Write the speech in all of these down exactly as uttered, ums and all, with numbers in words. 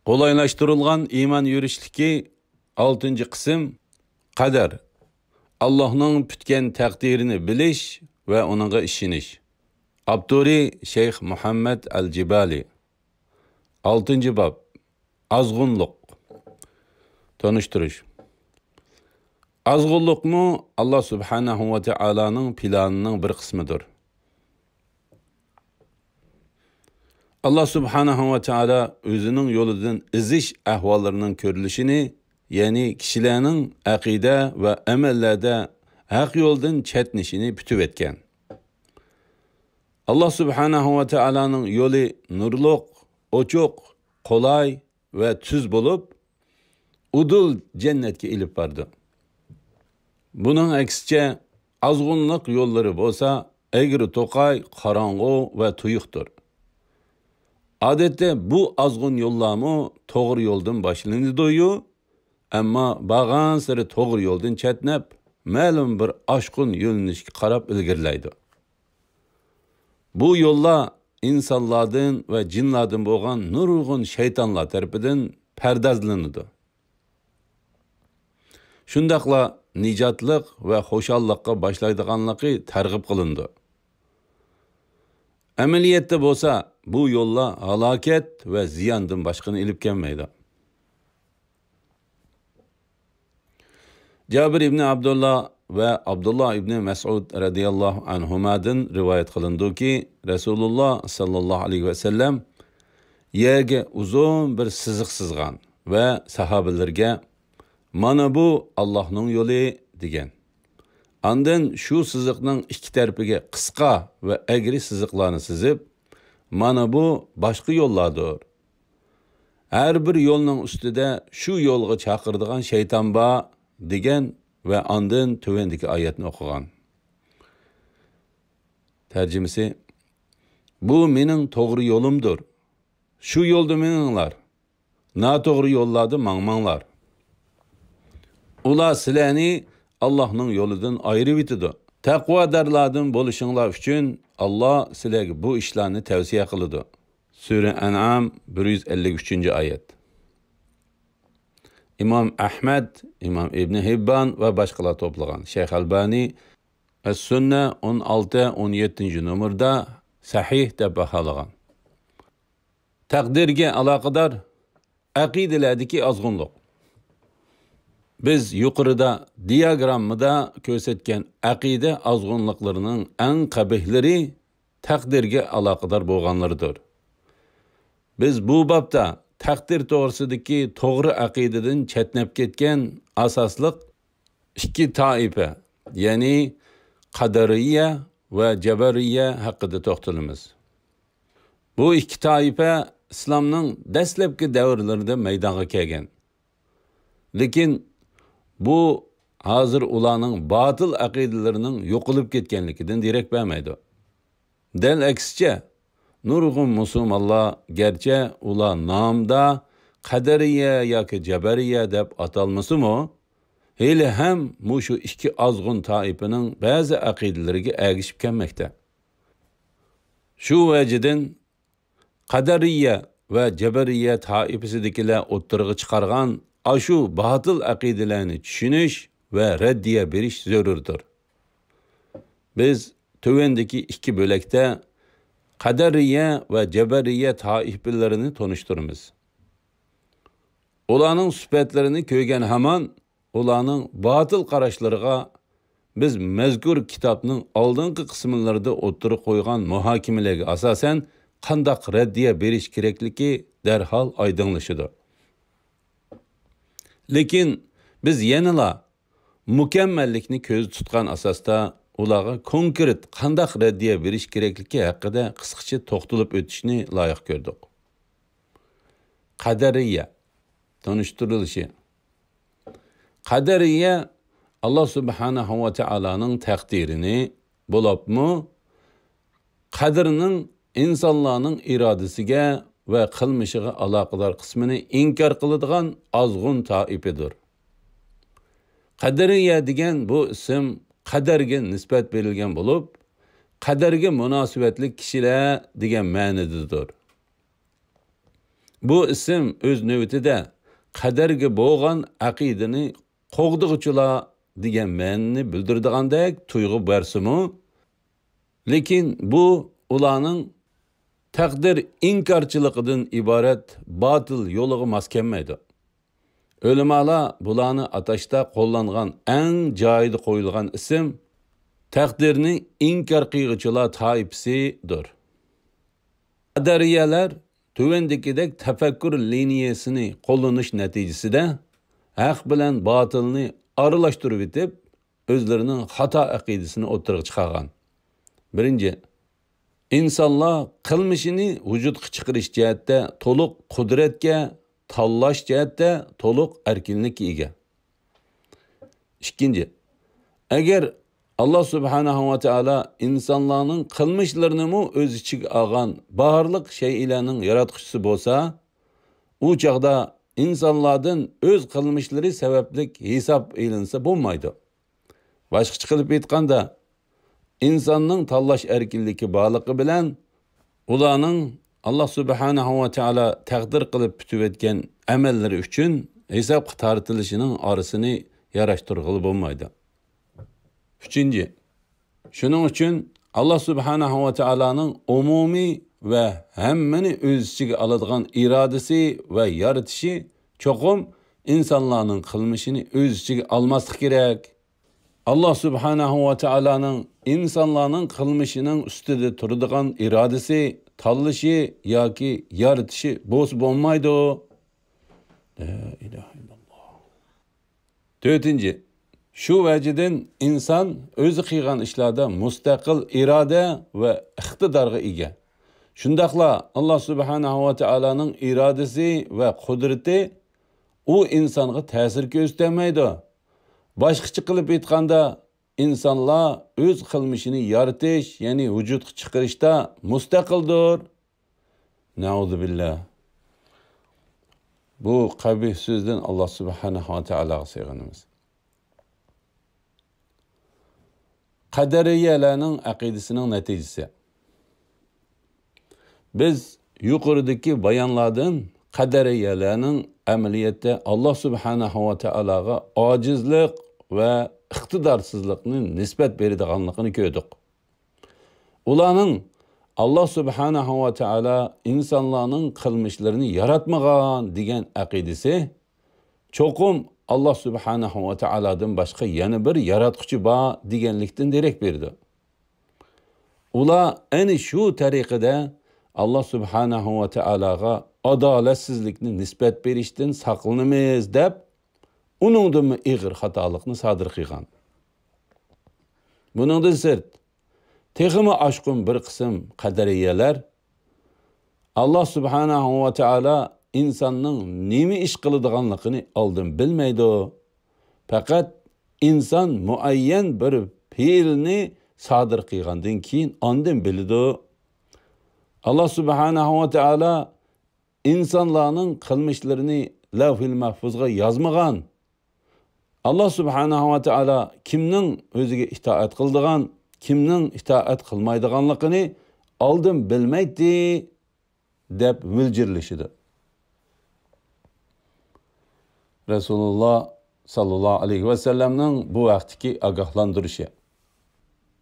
قولايلاشتۇرۇلغان ئىمان يۈرۈشلۈكى ئالتىنچى قىسىم، قەدەر، ئاللاھنىڭ پۈتكەن تەقدىرىنى بىلىش ۋە ئۇنىڭغا ئىشىنىش. ئاپتورى شەيخ مۇھەممەد ئەل جىبالى. ئالتىنچى باب، ئازغۇنلۇق. تونۇشتۇرۇش. ئازغۇنلۇقمۇ ئاللا سۇبھانەھۇ ۋە تائالانىڭ پىلانىنىڭ بىر قىسمىدۇر. ئاللا سۇبھانەھۇ ۋە تائالا ئۆزىنىڭ يولىدىن ئېزىش ئەھۋاللىرىنىڭ كۆرۈلۈشىنى، يەنى كىشىلەرنىڭ ئەقىدە ۋە ئەمەللەردە ھەق يولدىن چەتنىشىنى پۈتۈۋەتكەن. ئاللا سۇبھانەھۇ ۋە تائالانىڭ يولى نۇرلۇق، ئوچۇق، قولاي ۋە تۈز بولۇپ، ئۇدۇل جەننەتكە ئېلىپ بارىدۇ. بۇنىڭ ئەكسىچە، ئازغۇنلۇق يوللىرى بولسا ئەگرى توقاي، قاراڭغۇ ۋە تۇيۇقتۇر. ئادەتتە بۇ ئازغۇن يوللارمۇ توغرا يولدىن باشلىنىدۇ-يۇ، ئەمما بارغانسېرى توغرا يولدىن چەتنەپ، مەلۇم بىر ئاشقۇن يۆنىلىشكە قاراپ ئىلگىرىلەيدۇ. بۇ يوللار ئىنسانلاردىن ۋە جىنلاردىن بولغان نۇرغۇن شەيتانلار تەرىپىدىن پەردازلىنىدۇ. شۇنداقلا نىجاتلىق ۋە خۇشاللىققا باشلايدىغانلىقى تەرغىب قىلىنىدۇ. ئەمەلىيەتتە بولسا، بۇ يوللار ھالاكەت ۋە زىياندىن باشقىنى ئېلىپ كەلمەيدۇ. جابىر ئىبنى ئابدۇللا ۋە ئابدۇللا ئىبنى مەسئۇد رەزىياللاھۇ ئەنھۇمادىن رىۋايەت قىلىنىدۇكى، رەسۇلۇللا ساللاللاھۇ ئەلەيھى ۋەسەللەم يەرگە ئۇزۇن بىر سىزىق سىزغان ۋە ساھابىلىرىگە، «مانا بۇ ئاللاھنىڭ يولى» دېگەن. ئاندىن شۇ سىزىقنىڭ ئىككى تەرىپىگە قىسقا ۋە ئەگرى سىزىقلارنى سىزىپ، «مانا بۇ باشقا يوللاردۇر. ھەر بىر يولنىڭ ئۈستىدە شۇ يولغا چاقىرىدىغان شەيتان بار» دېگەن ۋە ئاندىن تۆۋەندىكى ئايەتنى ئوقۇغان. تەرجىمىسى، «بۇ مېنىڭ توغرا يولۇمدۇر. شۇ يولدا مېڭىڭلار. ناتوغرا يوللاردا ماڭماڭلار. ئۇلار سىلەرنى ئاللاھنىڭ يولىدىن ئايرىۋېتىدۇ. تەقۋادارلاردىن بولۇشۇڭلار ئۈچۈن ئاللا سىلەرگە بۇ ئىشلارنى تەۋسىيە قىلىدۇ.» سۈرە ئەنئام، بىر يۈز ئەللىك ئۈچىنچى ئايەت. ئىمام ئەھمەد، ئىمام ئىبنى ھىببان ۋە باشقىلار توپلىغان. شەيخ ئەلبانى ئەس-سۈننە ئون ئالتە، ئون يەتتىنچى نومۇردا سەھىھ دەپ باھالىغان. تەقدىرگە ئالاقىدار ئەقىدىلەردىكى ئازغۇنلۇق. بىز يۇقىرىدا دىياگراممىدا كۆرسەتكەن ئەقىدە ئازغۇنلۇقلىرىنىڭ ئەڭ قەبىھلىرى تەقدىرگە ئالاقىدار بولغانلىرىدۇر. بىز بۇ بابتا تەقدىر توغرىسىدىكى توغرا ئەقىدىدىن چەتنەپ كەتكەن ئاساسلىق ئىككى تائىپە، يەنى قەدەرىيە ۋە جەبەرىيە ھەققىدە توختىلىمىز. بۇ ئىككى تائىپە ئىسلامنىڭ دەسلەپكى دەۋرلىرىدە مەيدانغا كەلگەن. لېكىن بۇ ھازىر ئۇلارنىڭ باتىل ئەقىدىلىرىنىڭ يوقىلىپ كەتكەنلىكىدىن دېرەك بەرمەيدۇ. دەل ئەكسىچە، نۇرغۇن مۇسۇلمانلار گەرچە ئۇلار نامدا قەدەرىيە ياكى جەبەرىيە دەپ ئاتالمىسىمۇ، ھېلىھەم مۇشۇ ئىككى ئازغۇن تائىپىنىڭ بەزى ئەقىدىلىرىگە ئەگىشىپ كەلمەكتە. شۇ ۋەجىدىن قەدەرىيە ۋە جەبەرىيە تائىپىسىدىكىلەر ئوتتۇرىغا چىقارغان ئاشۇ باتىل ئەقىدىلەرنى چۈشىنىش ۋە رەددىيە بېرىش زۆرۈردۇر. بىز تۆۋەندىكى ئىككى بۆلەكتە قەدەرىيە ۋە جەبەرىيە تائىپىلىرىنى تونۇشتۇرىمىز. ئۇلارنىڭ سۈپەتلىرىنى كۆرگەن ھامان، ئۇلارنىڭ باتىل قاراشلىرىغا بىز مەزكۇر كىتابنىڭ ئالدىنقى قىسىملىرىدا ئوتتۇرىغا قويغان مۇھاكىمىلەرگە ئاساسەن قانداق رەددىيە بېرىش كېرەكلىكى دەرھال ئايدىڭلىشىدۇ. لېكىن بىز يەنىلا مۇكەممەللىكنى كۆزدە تۇتقان ئاساستا ئۇلارغا كونكرېت قانداق رەددىيە بېرىش كېرەكلىكى ھەققىدە قىسقىچە توختىلىپ ئۆتۈشنى لايىق كۆردۇق. قەدەرىيە تونۇشتۇرۇلۇشى. قەدەرىيە ئاللا سۇبھانەھۇ ۋە تائالانىڭ تەقدىرىنى، بولۇپمۇ قەدىرنىڭ ئىنسانلارنىڭ ئىرادىسىگە ۋە قىلمىشىغا ئالاقىدار قىسمىنى ئىنكار قىلىدىغان ئازغۇن تائىپىدۇر. قەدەرىيە دېگەن بۇ ئىسىم قەدەرگە نىسبەت بېرىلگەن بولۇپ، قەدەرگە مۇناسىۋەتلىك كىشىلەر دېگەن مەنىدىدۇر. بۇ ئىسىم ئۆز نۆۋىتىدە قەدەرگە بولغان ئەقىدىنى قوغدىغۇچىلار دېگەن مەنىنى بىلدۈرىدىغاندەك تۇيغۇ بەرسىمۇ، لېكىن بۇ ئۇلارنىڭ تەقدىر ئىنكارچىلىقىدىن ئىبارەت باتىل يولىغا ماس كەلمەيدۇ. ئۆلىمالار بۇلارنى ئاتاشتا قوللانغان ئەڭ جايىدا قويۇلغان ئىسىم تەقدىرنى ئىنكار قىلغۇچىلار تائىپىسىدۇر. قەدەرىيەلەر تۆۋەندىكىدەك تەپەككۇر لىنىيەسىنى قوللىنىش نەتىجىسىدە ھەق بىلەن باتىلنى ئارىلاشتۇرۇۋېتىپ، ئۆزلىرىنىڭ خاتا ئەقىدىسىنى ئوتتۇرىغا چىقارغان. بىرىنچى، ئىنسانلار قىلمىشىنى ۋۇجۇدقا چىقىرىش جەھەتتە تولۇق قۇدرەتكە، تاللاش جەھەتتە تولۇق ئەركىنلىككە ئىگە. ئىككىنچى، ئەگەر ئاللا سۇبھانەھۇ ۋە تائالا ئىنسانلارنىڭ قىلمىشلىرىنىمۇ ئۆز ئىچىگە ئالغان بارلىق شەيئىلەرنىڭ ياراتقۇچىسى بولسا، ئۇ چاغدا ئىنسانلاردىن ئۆز قىلمىشلىرى سەۋەبلىك ھېساب ئېلىنسا بولمايدۇ. باشقىچە قىلىپ ئېيتقاندا، ئىنساننىڭ تاللاش ئەركىنلىكى بارلىقى بىلەن، ئۇلارنىڭ ئاللا سۇبھانەھۇ ۋە تائالا تەقدىر قىلىپ پۈتۈۋەتكەن ئەمەللىرى ئۈچۈن ھېسابقا تارتىلىشىنىڭ ئارىسىنى ياراشتۇرغىلى بولمايدۇ. ئۈچىنچى، شۇنىڭ ئۈچۈن ئاللا سۇبھانەھۇ ۋە تائالانىڭ ئومۇمىي ۋە ھەممىنى ئۆز ئىچىگە ئالىدىغان ئىرادىسى ۋە يارىتىشى چوقۇم ئىنسانلارنىڭ قىلمىشىنى ئۆز ئىچىگە ئالماسلىقى كېرەك. ئاللا سۇبھانەھۇ ۋە تائالانىڭ ئىنسانلارنىڭ قىلمىشىنىڭ ئۈستىدە تۇرىدىغان ئىرادىسى، تاللىشى ياكى يارىتىشى بولسا بولمايدۇ. لا ئىلاھە ئىللاللا. تۆتىنچى، شۇ ۋەجىدىن ئىنسان ئۆزى قىلغان ئىشلاردا مۇستەقىل ئىرادە ۋە ئىقتىدارغا ئىگە. شۇنداقلا ئاللا سۇبھانەھۇ ۋە تائالانىڭ ئىرادىسى ۋە قۇدرىتى ئۇ ئىنسانغا تەسىر كۆرسىتەلمەيدۇ. باشقىچە قىلىپ ئېيتقاندا، ئىنسانلار ئۆز قىلمىشىنى يارىتىش، يەنى ۋۇجۇدقا چىقىرىشتا مۇستەقىلدۇر. نەئۇزۇبىللا. بۇ قەبىھ سۆزدىن ئاللا سۇبھانەھۇ ۋە تائالاغا سىغىنىمىز. قەدەرىيەلەرنىڭ ئەقىدىسىنىڭ نەتىجىسى. بىز يۇقىرىدىكى بايانلاردىن قەدەرىيەلەرنىڭ ئەمەلىيەتتە ئاللا سۇبھانەھۇ ۋە تائالاغا ئاجىزلىق ۋە ئىقتىدارسىزلىقنى نىسبەت بېرىدىغانلىقىنى كۆردۇق. ئۇلارنىڭ ئاللا سۇبھانەھۇ ۋە تائالا ئىنسانلارنىڭ قىلمىشلىرىنى ياراتمىغان دېگەن ئەقىدىسى چوقۇم ئاللا سۇبھانەھۇ ۋە تائالادىن باشقا يەنە بىر ياراتقۇچى بار دېگەنلىكتىن دېرەك بېرىدۇ. ئۇلار ئەنە شۇ تەرىقىدە ئاللا سۇبھانەھۇ ۋە تائالاغا ئادالەتسىزلىكنى نىسبەت بېرىشتىن ساقلىنىمىز دەپ، ئۇنىڭدىنمۇ ئېغىر خاتالىقنى سادىر قىلغان. بۇنىڭدىن سىرت، تېخىمۇ ئاشقۇن بىر قىسىم قەدەرىيەلەر، ئاللا سۇبھانەھۇ ۋە تائالا ئىنساننىڭ نېمە ئىش قىلىدىغانلىقىنى ئالدىن بىلمەيدۇ. پەقەت ئىنسان مۇئەييەن بىر پېئىلنى سادىر قىلغاندىن كېيىن ئاندىن بىلىدۇ. ئاللا سۇبھانەھۇ ۋە تائالا ئىنسانلارنىڭ قىلمىشلىرىنى لەۋھىل مەھفۇزغا يازمىغان. ئاللا سۇبھانەھۇ ۋە تائالا كىمنىڭ ئۆزىگە ئىتائەت قىلىدىغان، كىمنىڭ ئىتائەت قىلمايدىغانلىقىنى ئالدىن بىلمەيتتى، دەپ ۋىلجىرلىشىدۇ. رەسۇلۇللا ساللاللاھۇ ئەلەيھى ۋەسەللەمنىڭ بۇ ھەقتىكى ئاگاھلاندۇرۇشى.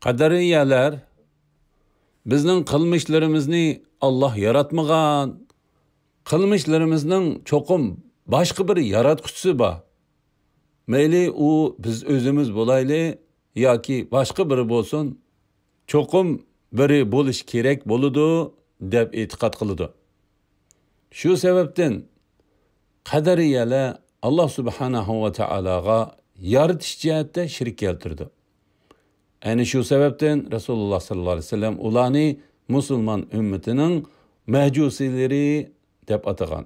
قەدەرىيەلەر بىزنىڭ قىلمىشلىرىمىزنى ئاللا ياراتمىغان، قىلمىشلىرىمىزنىڭ چوقۇم باشقا بىر ياراتقۇچىسى بار. مەيلى ئۇ بىز ئۆزىمىز بولايلى ياكى باشقا بىرى بولسۇن، چوقۇم بىرى بولۇشى كېرەك بولىدۇ، دەپ ئېتىقاد قىلىدۇ. شۇ سەۋەبتىن قەدەرىيەلەر ئاللا سۇبھانەھۇ ۋە تائالاغا يارىتىش جەھەتتە شېرىك كەلتۈرىدۇ. ئەنە شۇ سەۋەبتىن رەسۇلۇللا ساللاللاھۇ ئەلەيھى ۋەسەللەم ئۇلارنى مۇسۇلمان ئۈممىتىنىڭ مەجۇسىيلىرى دەپ ئاتىغان.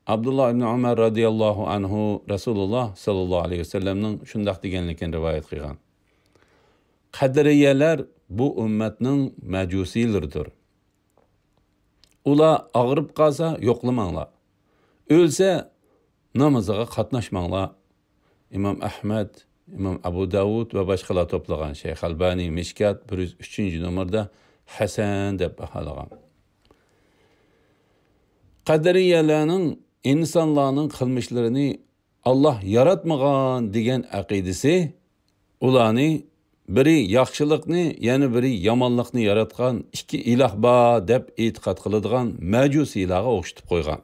ئابدۇللا ئىبنى ئۆمەر رەزىياللاھۇ ئەنھۇ رەسۇلۇللا ساللاللاھۇ ئەلەيھى ۋەسەللەمنىڭ شۇنداق دېگەنلىكىنى رىۋايەت قىلغان. قەدەرىيەلەر بۇ ئۈممەتنىڭ مەجۇسىيلىرىدۇر. ئۇلار ئاغرىپ قالسا يوقلىماڭلار. ئۆلسە نامىزىغا قاتناشماڭلار. ئىمام ئەھمەد، ئىمام ئەبۇ داۋۇد ۋە باشقىلار توپلىغان. شەيخ ئەلبانى مىشكات بىر يۈز ئۈچىنچى نومۇردا ھەسەن دەپ باھالىغان. قەدەرىيەلەرنىڭ ئىنسانلارنىڭ قىلمىشلىرىنى ئاللاھ ياراتمىغان دېگەن ئەقىدىسى ئۇلارنى بىرى ياخشىلىقنى، يەنە بىرى يامانلىقنى ياراتقان ئىككى ئىلاھ بار دەپ ئېتىقاد قىلىدىغان مەجۇسىيلارغا ئوخشىتىپ قويغان.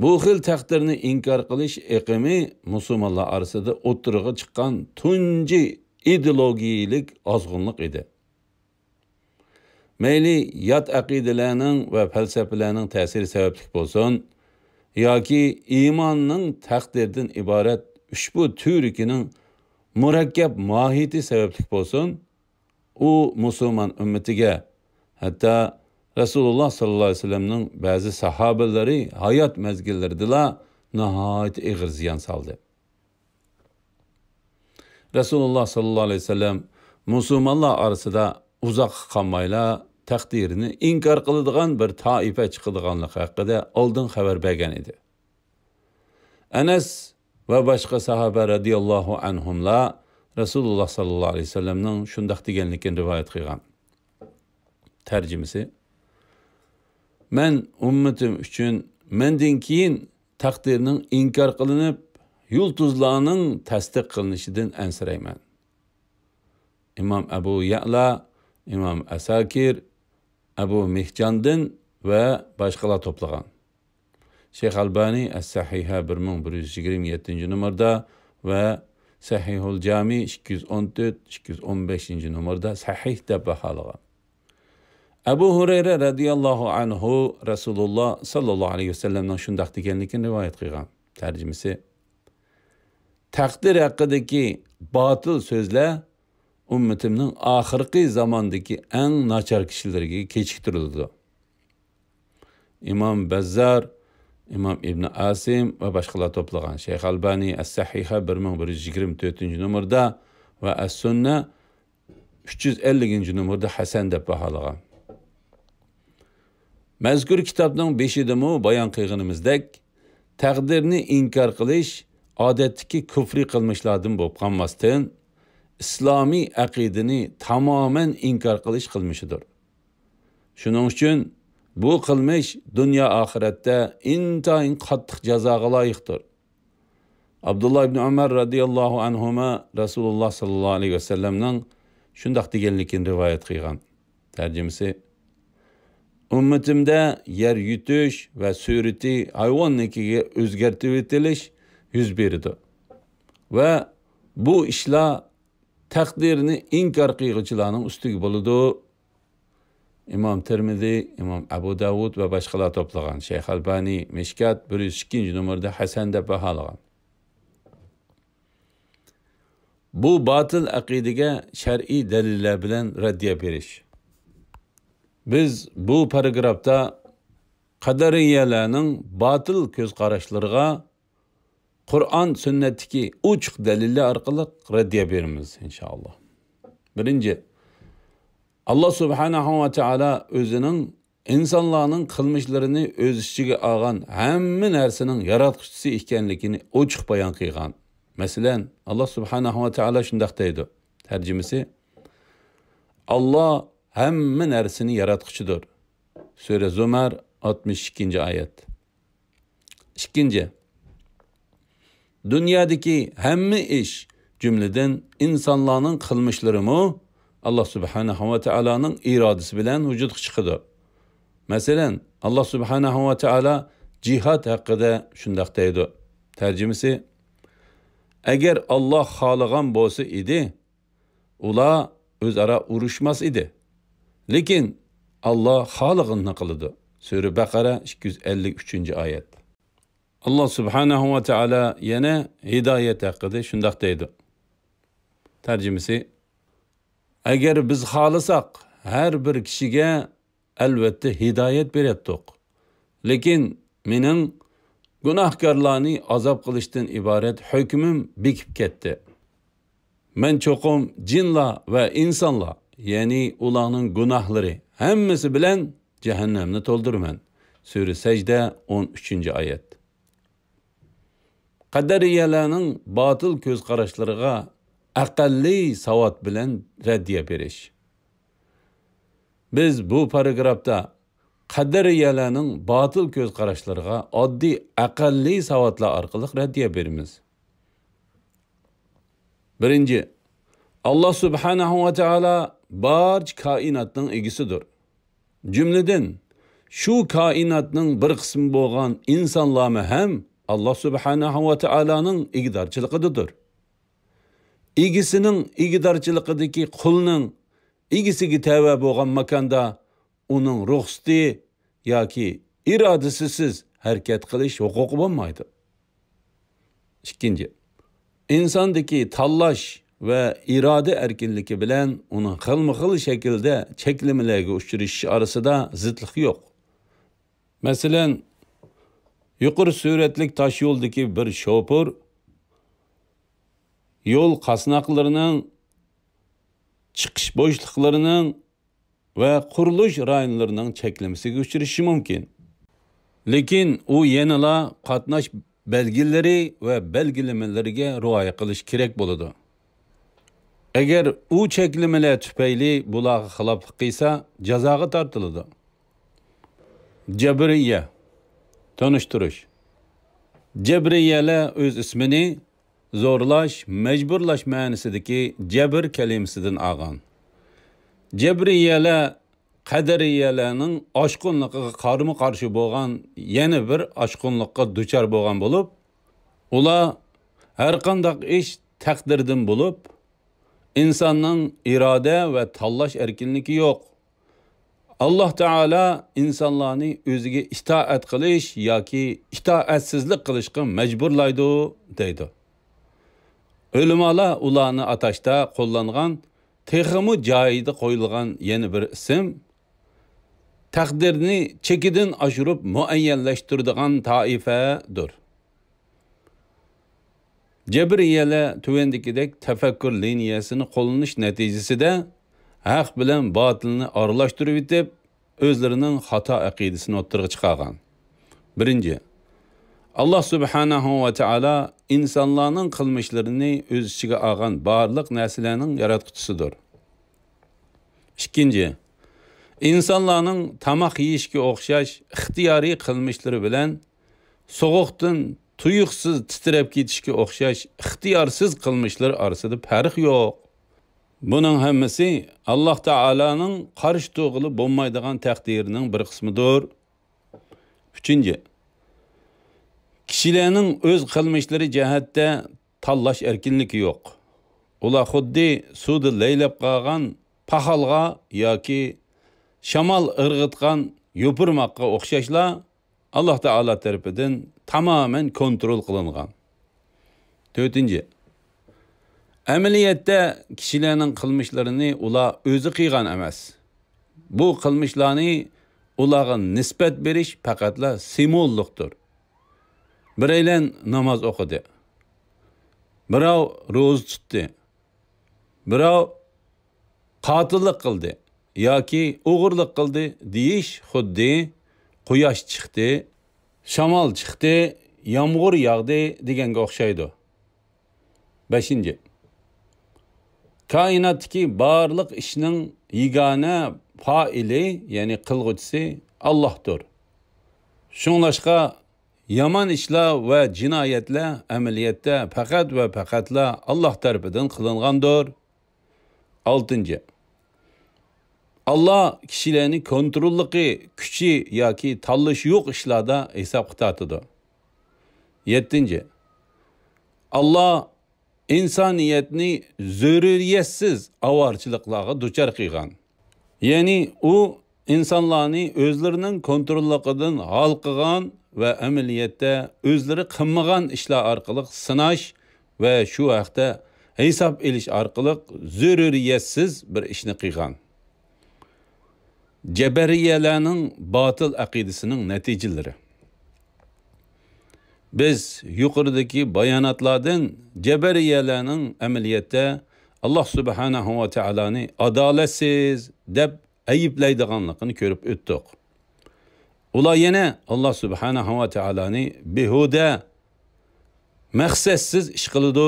بۇ خىل تەقدىرنى ئىنكار قىلىش ئېقىمى مۇسۇلمانلار ئارىسىدا ئوتتۇرىغا چىققان تۇنجى ئىدېئولوگىيىلىك ئازغۇنلۇق ئىدى. مەيلى يات ئەقىدىلەرنىڭ ۋە پەلسەپىلەرنىڭ تەسىرى سەۋەبلىك بولسۇن، ياكى ئىماننىڭ تەقدىردىن ئىبارەت ئۈچ بۇ تۈۋرۈكىنىڭ مۇرەككەپ ماھىيىتى سەۋەبلىك بولسۇن، ئۇ مۇسۇلمان ئۈممىتىگە، ھەتتا رەسۇلۇللاھ ساللاللاھۇ ئەلەيھى ۋەسەللەمنىڭ بەزى ساھابىلىرى ھايات مەزگىللىرىدىلا ناھايىتى ئېغىر زىيان سالدى. رەسۇلۇللاھ ساللاللاھۇ ئەلەيھى ۋەسەللەم مۇسۇلمانلار ئارىسىدا ئۇزاققا قالمايلا تەقدىرىنى ئىنكار قىلىدىغان بىر تائىپە چىقىدىغانلىقى ھەققىدە ئالدىن خەۋەر بەرگەن ئىدى. ئەنەس ۋە باشقا ساھابە رەزىياللاھۇ ئەنھۇملار رەسۇلۇللاھ ساللاللاھۇ ئەلەيھى ۋەسەللەمنىڭ شۇنداق دېگەنلىكىنى رىۋايەت قىلغان. تەرجىمىسى، مەن ئۈممىتىم ئۈچۈن مەندىن كېيىن تەقدىرنىڭ ئىنكار قىلىنىپ، يۇلتۇزلارنىڭ تەستىق قىلىنىشىدىن ئەنسىرەيمەن. ئىمام ئەبۇ يەئلا، ئىمام ئەساكىر، ئەبۇ مىھجاندىن ۋە باشقىلار توپلىغان. شەيخ ئەلبانى ئەس-سەھىھە بىر مىڭ بىر يۈز يىگىرمە يەتتىنچى نومۇردا ۋە سەھىھۇل جامى ئىككى يۈز ئون تۆت، ئىككى يۈز ئون بەشىنچى نومۇردا سەھىھ دەپ باھالىغان. ئەبۇ ھۇرەيرە رەزىياللاھۇ ئەنھۇ رەسۇلۇللاھ ساللاللاھۇ ئەلەيھى ۋەسەللەمنىڭ شۇنداق دېگەنلىكىنى رىۋايەت قىلغان. تەرجىمىسى، تەقدىر ھەققىدىكى باتىل سۆزلەر ئۈممىتىمنىڭ ئاخىرقى زاماندىكى ئەڭ ناچار كىشىلىرىگە كېچىكتۈرۈلىدۇ. ئىمام بەززار، ئىمام ئىبنى ئاسىم ۋە باشقىلار توپلىغان. شەيخ ئەلبانى ئەس-سەھىھە بىر مىڭ بىر يۈز يىگىرمە تۆتىنچى نومۇردا ۋە ئەس-سۈننە ئۈچ يۈز ئەللىكىنچى نومۇردا ھەسەن دەپ باھالىغان. مەزكۇر كىتابنىڭ بېشىدىمۇ بايان قىلغىنىمىزدەك، تەقدىرنى ئىنكار قىلىش ئادەتتىكى كۇفرىي قىلمىشلاردىن بولۇپ قالماستىن، ئىسلامىي ئەقىدىنى تامامەن ئىنكار قىلىش قىلمىشىدۇر. شۇنىڭ ئۈچۈن بۇ قىلمىش دۇنيا ئاخىرەتتە ئىنتايىن قاتتىق جازاغا لايىقتۇر. ئابدۇللا ئىبنى ئۆمەر رەزىياللاھۇ ئەنھۇما رەسۇلۇللاھ ساللاللاھۇ ئەلەيھى ۋەسەللەمنىڭ شۇنداق دېگەنلىكىنى رىۋايەت قىلغان. تەرجىمىسى، ئۈممىتىمدە يەر يۇتۇش ۋە سۈرىتى ھايۋاننىڭكىگە ئۆزگەرتىۋېتىلىش يۈز بېرىدۇ ۋە بۇ ئىشلار تەقدىرنى ئىنكار قىلغۇچىلارنىڭ ئۈستىگە بولىدۇ. ئىمام تىرمىزى، ئىمام ئەبۇ داۋۇد ۋە باشقىلار توپلىغان. شەيخ ئەلبانى مىشكات بىر يۈز ئىككىنچى نومۇردا ھەسەن دەپ باھالىغان. بۇ باتىل ئەقىدىگە شەرئىي دەلىللەر بىلەن رەددىيە بېرىش. بىز بۇ پاراگرافتا قەدەرىيەلەرنىڭ باتىل كۆز قاراشلىرىغا قۇرئان، سۈننەتتىكى ئوچۇق دەلىللەر ئارقىلىق رەددىيە بېرىمىز، ئىنشائاللا. بىرىنچى، ئاللا سۇبھانەھۇ ۋە تائالا ئۆزىنىڭ ئىنسانلارنىڭ قىلمىشلىرىنى ئۆز ئىچىگە ئالغان ھەممە نەرسىنىڭ ياراتقۇچىسى ئىكەنلىكىنى ئوچۇق بايان قىلغان. مەسىلەن، ئاللا سۇبھانەھۇ ۋە تائالا شۇنداق دەيدۇ. تەرجىمىسى، ئاللا ھەممە نەرسىنى ياراتقۇچىدۇر. سۈرە زۇمەر، ئاتمىش ئىككىنچى ئايەت. ئىككىنچى، دۇنيادىكى ھەممە ئىش، جۈملىدىن ئىنسانلارنىڭ قىلمىشلىرىمۇ ئاللا سۇبھانەھۇ ۋە تائالانىڭ ئىرادىسى بىلەن ۋۇجۇدقا چىقىدۇ. مەسىلەن، ئاللا سۇبھانەھۇ ۋە تائالا جىھاد ھەققىدە شۇنداق دەيدۇ. تەرجىمىسى، ئەگەر ئاللا خالىغان بولسا ئىدى، ئۇلار ئۆزئارا ئۇرۇشماس ئىدى. لېكىن ئاللا خالىغىنىنى قىلىدۇ. سۈرە بەقەرە، ئىككى يۈز ئەللىك ئۈچىنچى ئايەت. ئاللا سۇبھانەھۇ ۋە تائالا يەنە ھىدايەت ھەققىدە شۇنداق دەيدۇ. تەرجىمىسى، ئەگەر بىز خالىساق، ھەر بىر كىشىگە ئەلۋەتتە ھىدايەت بېرەتتۇق. لېكىن مېنىڭ گۇناھكارلارنى ئازاب قىلىشتىن ئىبارەت ھۆكمۈم بېكىپ كەتتى. مەن چوقۇم جىنلار ۋە ئىنسانلار، يەنى ئۇلارنىڭ گۇناھلىرى ھەممىسى بىلەن جەھەننەمنى تولدۇرىمەن. سۈرە سەجدە، ئون ئۈچىنچى ئايەت. قەدەرىيەلەرنىڭ باتىل كۆز قاراشلىرىغا ئەقەللىي ساۋات بىلەن رەددىيە بېرىش. بىز بۇ پاراگرافتا قەدەرىيەلەرنىڭ باتىل كۆز قاراشلىرىغا ئاددىي ئەقەللىي ساۋاتلار ئارقىلىق رەددىيە بېرىمىز. بىرىنچى، ئاللا سۇبھانەھۇ ۋە تائالا بارچە كائىناتنىڭ ئىگىسىدۇر. جۈملىدىن، شۇ كائىناتنىڭ بىر قىسمى بولغان ئىنسانلارمۇ ھەم ئاللا سۇبھانەھۇ ۋە تائالانىڭ ئىگىدارچىلىقىدىدۇر. ئىگىسىنىڭ ئىگىدارچىلىقىدىكى قۇلنىڭ ئىگىسىگە تەۋە بولغان ماكاندا ئۇنىڭ رۇخسىتى ياكى ئىرادىسىسىز ھەرىكەت قىلىش ھوقۇقى بولمايدۇ. ئىككىنچى، ئىنساندىكى تاللاش ۋە ئىرادە ئەركىنلىكى بىلەن ئۇنىڭ خىلمۇ خىل شەكىلدە چەكلىمىلەرگە ئۇچرىشىش ئارىسىدا زىتلىق يوق. مەسىلەن، يۇقىرى سۈرئەتلىك تاش يولدىكى بىر شوپۇر يول قاسناقلىرىنىڭ، چىقىش بوشلۇقلىرىنىڭ ۋە قۇرۇلۇش رايونلىرىنىڭ چەكلىمىسىگە ئۇچرىشى مۇمكىن. لېكىن ئۇ يەنىلا قاتناش بەلگىلىرى ۋە بەلگىلىمىلىرىگە رىئايە قىلىش كېرەك بولىدۇ. ئەگەر ئۇ چەكلىمىلەر تۈپەيلى بۇلارغا خىلاپلىق قىلسا، جازاغا تارتىلىدۇ. جەبرىيە، تونۇشتۇرۇش. جەبرىيەلەر ئۆز ئىسمىنى زورلاش، مەجبۇرلاش مەنىسىدىكى جەبر كەلىمىسىدىن ئالغان. جەبرىيەلەر قەدەرىيەلەرنىڭ ئاشقۇنلۇقىغا قارىمۇ قارشى بولغان يەنە بىر ئاشقۇنلۇققا دۇچار بولغان بولۇپ، ئۇلار ھەرقانداق ئىش تەقدىردىن بولۇپ، ئىنساننىڭ ئىرادە ۋە تاللاش ئەركىنلىكى يوق. ئاللا تائالا ئىنسانلارنى ئۆزىگە ئىتائەت قىلىش ياكى ئىتائەتسىزلىك قىلىشقا مەجبۇرلايدۇ، دەيدۇ. ئۆلىمالار ئۇلارنى ئاتاشتا قوللانغان تېخىمۇ جايىدا قويۇلغان يەنە بىر ئىسىم، تەقدىرنى چېكىدىن ئاشۇرۇپ مۇئەييەنلەشتۈرىدىغان تائىپەدۇر. جەبرىيەلەر تۆۋەندىكىدەك تەپەككۇر لىنىيەسىنى قوللىنىش نەتىجىسىدە ھەق بىلەن باتىلنى ئارىلاشتۇرۇۋېتىپ، ئۆزلىرىنىڭ خاتا ئەقىدىسىنى ئوتتۇرىغا چىقارغان. بىرىنچى، ئاللا سۇبھانەھۇ ۋە تائالا ئىنسانلارنىڭ قىلمىشلىرىنى ئۆز ئىچىگە ئالغان بارلىق نەرسىلەرنىڭ ياراتقۇچىسىدۇر. ئىككىنچى، ئىنسانلارنىڭ تاماق يېيىشكە ئوخشاش ئىختىيارىي قىلمىشلىرى بىلەن سوغۇقتىن تۇيۇقسىز تىترەپ كېتىشكە ئوخشاش ئىختىيارسىز قىلمىشلىرى ئارىسىدا پەرق يوق. بۇنىڭ ھەممىسى ئاللا تائالانىڭ قارشى تۇرغىلى بولمايدىغان تەقدىرىنىڭ بىر قىسمىدۇر. ئۈچىنچى، كىشىلەرنىڭ ئۆز قىلمىشلىرى جەھەتتە تاللاش ئەركىنلىكى يوق. ئۇلار خۇددى سۇدا لەيلەپ قالغان پاخالغا ياكى شامال ئىرغىتقان يوپۇرماققا ئوخشاشلا، ئاللا تائالا تەرىپىدىن تامامەن كونترول قىلىنغان. تۆتىنچى، ئەمەلىيەتتە كىشىلەرنىڭ قىلمىشلىرىنى ئۇلار ئۆزى قىلغان ئەمەس. بۇ قىلمىشلارنى ئۇلارغا نىسبەت بېرىش پەقەتلا سىمۋوللۇقتۇر. بىرەيلەن ناماز ئوقۇدى، بىراۋ روزا تۇتتى، بىراۋ قاتىللىق قىلدى ياكى ئوغرىلىق قىلدى دېيىش خۇددى قۇياش چىقتى، شامال چىقتى، يامغۇر ياغدى دېگەنگە ئوخشايدۇ. بەشىنچى، كائىناتتىكى بارلىق ئىشنىڭ يېگانە پائىلى، يەنى قىلغۇچىسى ئاللاھتۇر. شۇڭلاشقا يامان ئىشلار ۋە جىنايەتلەر ئەمەلىيەتتە پەقەت ۋە پەقەتلا ئاللاھ تەرىپىدىن قىلىنغاندۇر. ئالتىنچى، ئاللاھ كىشىلەرنى كونتروللۇقى، كۈچى ياكى تاللىشى يوق ئىشلاردا ھېسابقا تارتىدۇ. يەتتىنچى، ئاللاھ ئىنسانىيەتنى زۆرۈرىيەتسىز ئاۋارىچىلىقلارغا دۇچار قىلغان. يەنى ئۇ ئىنسانلارنى ئۆزلىرىنىڭ كونتروللۇقىدىن ھالقىغان ۋە ئەمەلىيەتتە ئۆزلىرى قىلمىغان ئىشلار ئارقىلىق سىناش ۋە شۇ ھەقتە ھېساب ئېلىش ئارقىلىق زۆرۈرىيەتسىز بىر ئىشنى قىلغان. جەبەرىيەلەرنىڭ باتىل ئەقىدىسىنىڭ نەتىجىلىرى. بىز يۇقىرىدىكى باياناتلاردىن جەبەرىيەلەرنىڭ ئەمەلىيەتتە ئاللاھ سۇبھانەھۇ ۋە تائالانى ئادالەتسىز دەپ ئەيىبلەيدىغانلىقىنى كۆرۈپ ئۆتتۇق. ئۇلار يەنە ئاللاھ سۇبھانەھۇ ۋە تائالانى بىھۇدە، مەقسەتسىز ئىش قىلىدۇ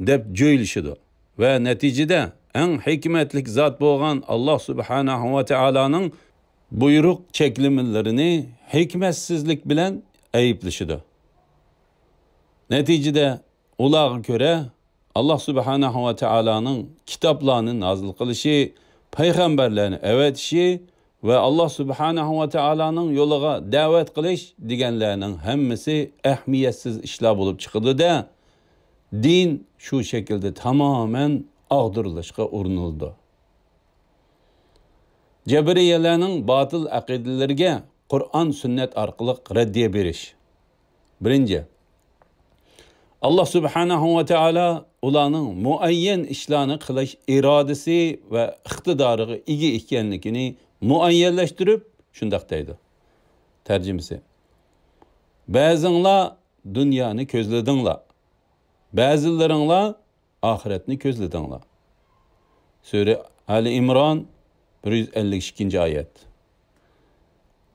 دەپ جۆيلىشىدۇ ۋە نەتىجىدە ئەڭ ھېكمەتلىك زات بولغان ئاللاھ سۇبھانەھۇ ۋە تائالانىڭ بۇيرۇق چەكلىمىلىرىنى ھېكمەتسىزلىك بىلەن ئەيىبلىشىدۇ. نەتىجىدە ئۇلارغا كۆرە، ئاللا سۇبھانەھۇ ۋە تائالانىڭ كىتابلارنى نازىل قىلىشى، پەيغەمبەرلەرنى ئەۋەتىشى ۋە ئاللا سۇبھانەھۇ ۋە تائالانىڭ يولىغا دەۋەت قىلىش دېگەنلەرنىڭ ھەممىسى ئەھمىيەتسىز ئىشلار بولۇپ چىقىدۇ-دە، دىن شۇ شەكىلدە تامامەن ئاغدۇرۇلۇشقا ئۇرۇنۇلىدۇ. جەبرىيەلەرنىڭ باتىل ئەقىدىلىرىگە قۇرئان، سۈننەت ئارقىلىق رەددىيە بېرىش. بىرىنچى، ئاللا سۇبھانەھۇ ۋە تائالا ئۇلارنىڭ مۇئەييەن ئىشلارنى قىلىش ئىرادىسى ۋە ئىقتىدارىغا ئىگە ئىكەنلىكىنى مۇئەييەنلەشتۈرۈپ شۇنداق دەيدۇ. تەرجىمىسى، بەزىڭلار دۇنيانى كۆزلىدىڭلار، بەزىلىرىڭلار ئاخىرەتنى كۆزلىدىڭلار. سۈرە ئالى ئىمران، بىر يۈز ئەللىك ئىككىنچى ئايەت.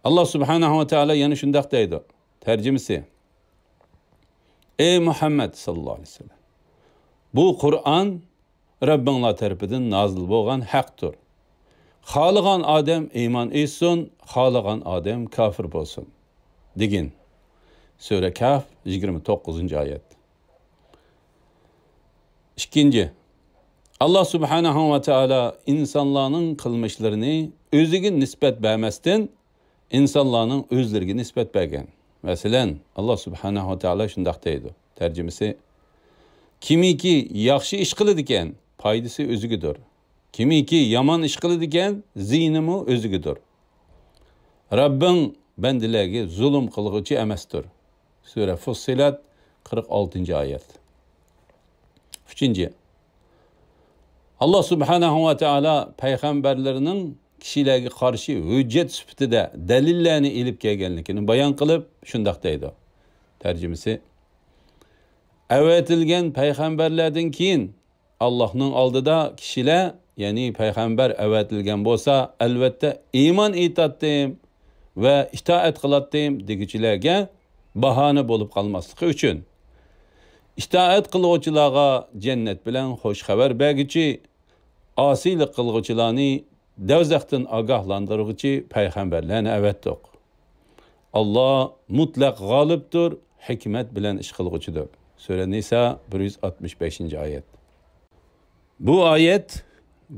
ئاللا سۇبھانەھۇ ۋە تائالا يەنە شۇنداق دەيدۇ. تەرجىمىسى، ئەي مۇھەممەد ساللاللاھۇ ئەلەيھى ۋەسەللەم، بۇ قۇرئان رەببىڭلار تەرىپىدىن نازىل بولغان ھەقتۇر. خالىغان ئادەم ئىمان ئېيتسۇن، خالىغان ئادەم كاپىر بولسۇن، دېگىن. سۈرە كەھف، يىگىرمە توققۇزىنچى ئايەت. ئىككىنچى، ئاللا سۇبھانەھۇ ۋە تائالا ئىنسانلارنىڭ قىلمىشلىرىنى ئۆزىگە نىسبەت بەرمەستىن، ئىنسانلارنىڭ ئۆزلىرىگە نىسبەت بەرگەن. مەسىلەن، ئاللا سۇبھانەھۇ ۋە تائالا شۇنداق دەيدۇ. تەرجىمىسى، كىمكى ياخشى ئىش قىلىدىكەن، پايدىسى ئۆزىگىدۇر. كىمكى يامان ئىش قىلىدىكەن، زىيىنىمۇ ئۆزىگىدۇر. رەببىڭ بەندىلەرگە زۇلۇم قىلغۇچى ئەمەستۇر. سۈرە فۇسسىلەت، قىرىق ئالتىنچى ئايەت. ئۈچىنچى، ئاللا سۇبھانەھۇ ۋە تائالا پەيغەمبەرلىرىنىڭ كىشىلەرگە قارشى ھۆججەت سۈپىتىدە دەلىللەرنى ئېلىپ كەلگەنلىكىنى بايان قىلىپ شۇنداق دەيدۇ. تەرجىمىسى، ئەۋەتىلگەن پەيغەمبەرلەردىن كېيىن ئاللاھنىڭ ئالدىدا كىشىلەر، يەنى پەيغەمبەر ئەۋەتىلگەن بولسا، ئەلۋەتتە ئىمان ئېيتاتتىم ۋە ئىتائەت قىلاتتىم دېگۈچىلەرگە باھانە بولۇپ قالماسلىقى ئۈچۈن، ئىتائەت قىلغۇچىلارغا جەننەت بىلەن خۇش خەۋەر بەرگۈچى، ئاسىيلىق قىلغۇچىلارنى دەۋزەختىن ئاگاھلاندۇرغۇچى پەيغەمبەرلەرنى ئەۋەتتۇق. ئاللا مۇتلەق غالىبتۇر، ھېكمەت بىلەن ئىش قىلغۇچىدۇر. سۈرە نىسا، بىر يۈز ئاتمىش بەشىنچى ئايەت. بۇ ئايەت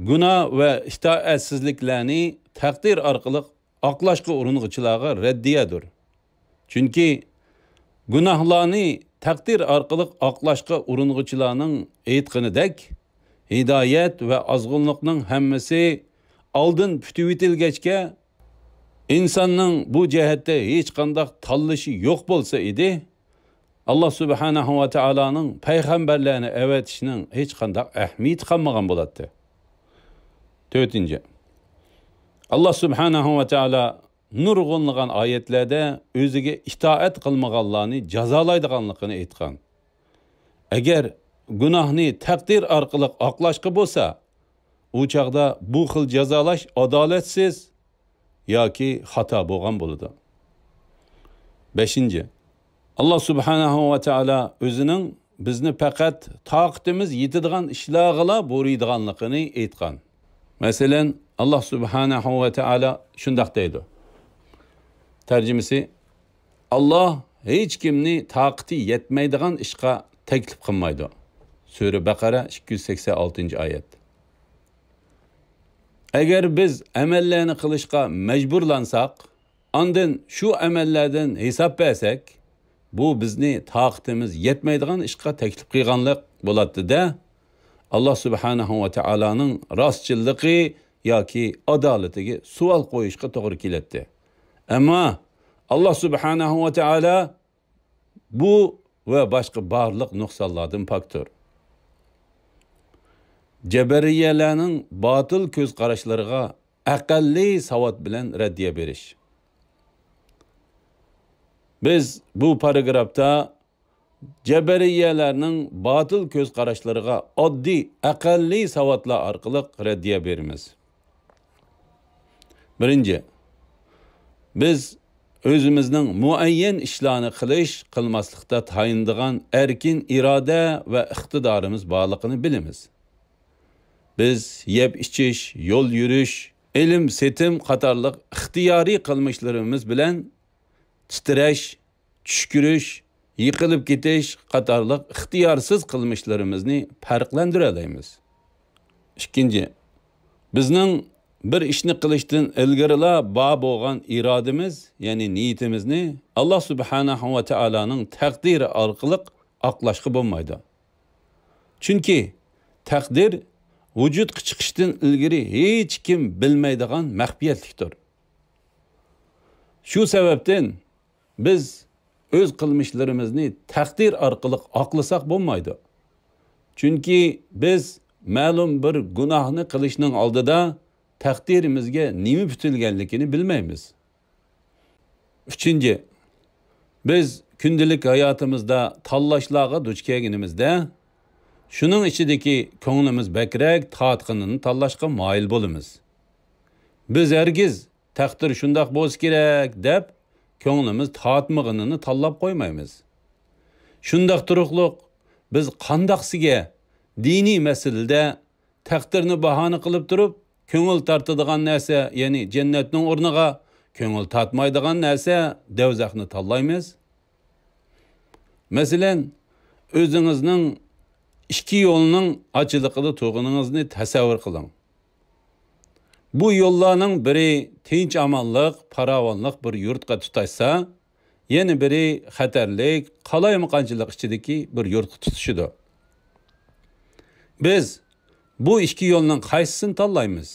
گۇناھ ۋە ئىتائەتسىزلىكلەرنى تەقدىر ئارقىلىق ئاقلاشقا ئۇرۇنغۇچىلارغا رەددىيەدۇر. چۈنكى گۇناھلارنى تەقدىر ئارقىلىق ئاقلاشقا ئۇرۇنغۇچىلارنىڭ ئېيتقىنىدەك، ھىدايەت ۋە ئازغۇنلۇقنىڭ ھەممىسى ئالدىن پۈتۈۋېتىلگەچكە، ئىنساننىڭ بۇ جەھەتتە ھېچقانداق تاللىشى يوق بولسا ئىدى، ئاللا سۇبھانەھۇ ۋە تائالانىڭ پەيغەمبەرلەرنى ئەۋەتىشىنىڭ ھېچقانداق ئەھمىيىتى قالمىغان بولاتتى. تۆتىنچى، ئاللا سۇبھانەھۇ ۋە تائالا نۇرغۇنلىغان ئايەتلەردە ئۆزىگە ئىتائەت قىلمىغانلارنى جازالايدىغانلىقىنى ئېيتقان. ئەگەر گۇناھنى تەقدىر ئارقىلىق ئاقلاشقا بولسا، ئۇ چاغدا بۇ خىل جازالاش ئادالەتسىز ياكى خاتا بولغان بولىدۇ. بەشىنچى، ئاللا سۇبھانەھۇ ۋە تائالا ئۆزىنىڭ بىزنى پەقەت تاقىتىمىز يېتىدىغان ئىشلارغىلا بۇيرۇيدىغانلىقىنى ئېيتقان. مەسىلەن، ئاللا سۇبھانەھۇ ۋە تائالا شۇنداق دەيدۇ. تەرجىمىسى، ئاللا ھېچكىمنى تاقىتى يەتمەيدىغان ئىشقا تەكلىپ قىلمايدۇ. سۈرە بەقەرە، ئىككى يۈز سەكسەن ئالتىنچى ئايەت. ئەگەر بىز ئەمەللەرنى قىلىشقا مەجبۇرلانساق، ئاندىن شۇ ئەمەللەردىن ھېساب بەرسەك، بۇ بىزنى تاقىتىمىز يەتمەيدىغان ئىشقا تەكلىپ قىلغانلىق بولاتتى-دە، ئاللا سۇبھانەھۇ ۋە تائالانىڭ راستچىللىقى ياكى ئادالىتىگە سوئال قويۇشقا توغرا كېلەتتى. ئەمما ئاللا سۇبھانەھۇ ۋە تائالا بۇ ۋە باشقا بارلىق نۇقسانلاردىن پاكتۇر. جەبەرىيەلەرنىڭ باتىل كۆز قاراشلىرىغا ئەقەللىي ساۋات بىلەن رەددىيە بېرىش. بىز بۇ پاراگرافتا جەبەرىيەلەرنىڭ باتىل كۆز قاراشلىرىغا ئاددىي ئەقەللىي ساۋاتلار ئارقىلىق رەددىيە بېرىمىز. بىرىنچى، بىز ئۆزىمىزنىڭ مۇئەييەن ئىشلارنى قىلىش، قىلماسلىقتا تايىنىدىغان ئەركىن ئىرادە ۋە ئىقتىدارىمىز بارلىقىنى بىلىمىز. بىز يەپ ئىچىش، يول يۈرۈش، ئېلىم-سېتىم قاتارلىق ئىختىيارىي قىلمىشلىرىمىز بىلەن تىترەش، چۈشكۈرۈش، يىقىلىپ كېتىش قاتارلىق ئىختىيارسىز قىلمىشلىرىمىزنى پەرقلەندۈرەلەيمىز. ئىككىنچى، بىزنىڭ بىر ئىشنى قىلىشتىن ئىلگىرىلا بار بولغان ئىرادىمىز، يەنى نىيىتىمىزنى ئاللا سۇبھانەھۇ ۋە تائالانىڭ تەقدىرى ئارقىلىق ئاقلاشقا بولمايدۇ. چۈنكى تەقدىر ۋۇجۇدقا چىقىشتىن ئىلگىرى ھېچكىم بىلمەيدىغان مەخپىيەتلىكتۇر. شۇ سەۋەبتىن بىز ئۆز قىلمىشلىرىمىزنى تەقدىر ئارقىلىق ئاقلىساق بولمايدۇ. چۈنكى بىز مەلۇم بىر گۇناھنى قىلىشنىڭ ئالدىدا تەقدىرىمىزگە نېمە پۈتۈلگەنلىكىنى بىلمەيمىز. ئۈچىنچى، بىز كۈندىلىك ھاياتىمىزدا تاللاشلارغا دۇچ كەلگىنىمىزدە، شۇنىڭ ئىچىدىكى كۆڭلىمىز بەكرەك تارتقىنىنى تاللاشقا مايىل بولىمىز. بىز ھەرگىز «تەقدىر شۇنداق بولسا كېرەك» دەپ، كۆڭلىمىز تارتمىغىنىنى تاللاپ قويمايمىز. شۇنداق تۇرۇقلۇق، بىز قانداقسىگە دىنىي مەسىلىدە تەقدىرنى باھانە قىلىپ تۇرۇپ، كۆڭۈل تارتىدىغان نەرسە، يەنى جەننەتنىڭ ئورنىغا، كۆڭۈل تارتمايدىغان نەرسە، دوزاخنى تاللايمىز؟ مەسىلەن، ئۆزىڭىزنىڭ ئىككى يولنىڭ ئاچىلىقىدا تۇرغىنىڭىزنى تەسەۋۋۇر قىلىڭ. بۇ يوللارنىڭ بىرى تىنچ-ئامانلىق، پاراۋانلىق بىر يۇرتقا تۇتاشسا، يەنە بىرى خەتەرلىك، قالايمىقانچىلىق ئىچىدىكى بىر يۇرتقا تۇتىشىدۇ. بىز بۇ ئىككى يولنىڭ قايسىسىنى تاللايمىز؟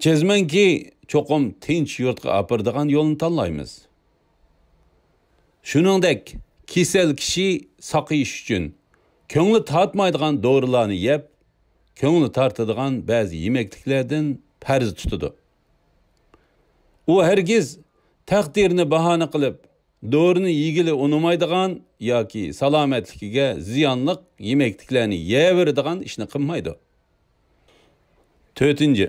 جەزمەنكى، چوقۇم تىنچ يۇرتقا ئاپىرىدىغان يولنى تاللايمىز. شۇنىڭدەك، كېسەل كىشى ساقىيىش ئۈچۈن كۆڭلى تارتمايدىغان دورىلارنى يەپ، كۆڭلى تارتىدىغان بەزى يېمەكلىكلەردىن پەرز تۇتىدۇ. ئۇ ھەرگىز تەقدىرنى باھانە قىلىپ، دورىنى يېگىلى ئۇنىمايدىغان ياكى سالامەتلىكىگە زىيانلىق يېمەكلىكلەرنى يەۋېرىدىغان ئىشنى قىلمايدۇ. تۆتىنچى،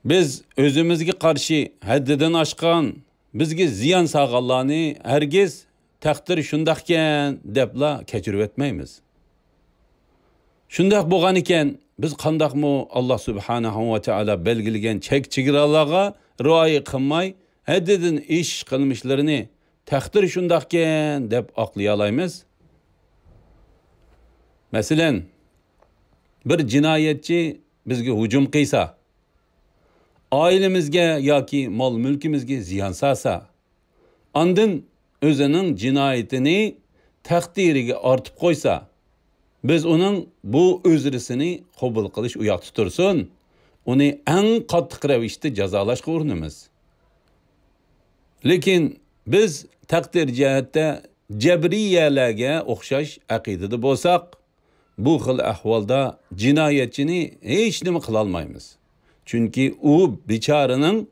بىز ئۆزىمىزگە قارشى ھەددىدىن ئاشقان، بىزگە زىيان سالغانلارنى ھەرگىز «تەقدىر شۇنداقكەن» دەپلا كەچۈرۈۋەتمەيمىز. شۇنداق بولغانىكەن، بىز قانداقمۇ ئاللا سۇبھانەھۇ ۋە تائالا بەلگىلىگەن چەك-چېگرالارغا رىئايە قىلماي، ھەددىدىن ئېشىش قىلمىشلىرىنى «تەقدىر شۇنداقكەن» دەپ ئاقلىيالايمىز؟ مەسىلەن، بىر جىنايەتچى بىزگە ھۇجۇم قىلسا، ئائىلىمىزگە ياكى مال-مۈلكىمىزگە زىيان سالسا، ئاندىن ئۆزىنىڭ جىنايىتىنى تەقدىرىگە ئارتىپ قويسا، بىز ئۇنىڭ بۇ ئۆزرىسىنى قوبۇل قىلىش ئۇياقتا تۇرسۇن، ئۇنى ئەڭ قاتتىق رەۋىشتە جازالاشقا ئۇرۇنىمىز. لېكىن بىز تەقدىر جەھەتتە جەبرىيەلەرگە ئوخشاش ئەقىدىدە بولساق، بۇ خىل ئەھۋالدا جىنايەتچىنى ھېچنېمە قىلالمايمىز. چۈنكى ئۇ بىچارىنىڭ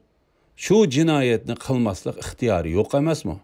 شۇ جىنايەتنى قىلماسلىق ئىختىيارى يوق ئەمەسمۇ؟